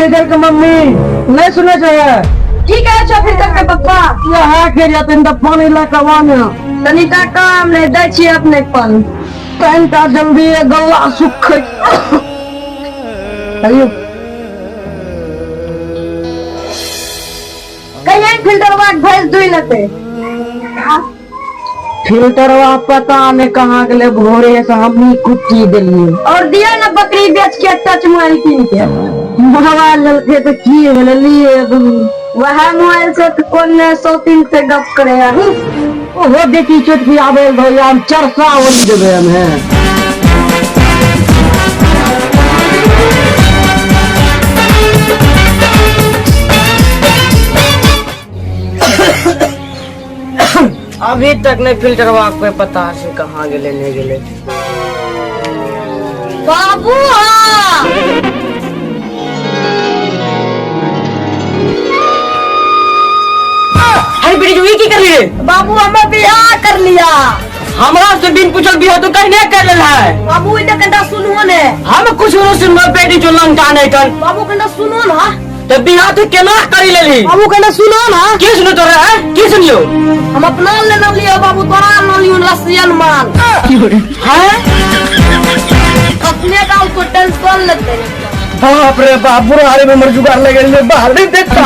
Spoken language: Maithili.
इधर के मम्मी नहीं सुने छै। की कहै छौ फिल्टर के पप्पा? यहाँ के जतन तऽ पानी लऽ कऽ आने। तनिटा काम नहि दै छियै अपने के पानी। तनिटा जल्दी गला सुखै। अयो कहिया फिल्टरवा के भैंस दुहि लेतै? फिल्टरवा पता नहीं कहाँ गेलै, भोरे से हमही कुट्टी देलियै। और दिया ना बकरी बेच के टच मोबाइल कीन के। मोबाइल लेलकै तऽ की भेलै, लिए वएह मोबाइल से तऽ कोन ने सौतीन से गप करे है। ओहो बेटी चोट भी आबै भैया, हम चरसा ओली देबै हम हैं। अभी तक नहीं फिल्टरवा के पता से कहाँ गेले नहीं गेले। बाबू हाँ अरे बेटी तू ई की कर ली? बाबू हमें बियाह कर लिया। हमरा से बिन पूछल बियाह तू कहने कर लेल है। बाबू इधर कनिटा सुनहो ने। हम कुछ नहीं सुनबो बेटी जो लंका नहीं कर। बाबू कनिटा सुनो ना। तो बियाह तू केना करी लेली? बाबू कनिटा सुनो ना। की सुनो तोरा है? की सुनियो? हम अपना लेना लियो बाबू, तोरा ना लियो रसियन माल। हैं? अपने का उसको टेंशन लेते। बाप रे बाप, बुढ़ारी में मर जुगाड़ लगे ले बाहर नहीं देखता।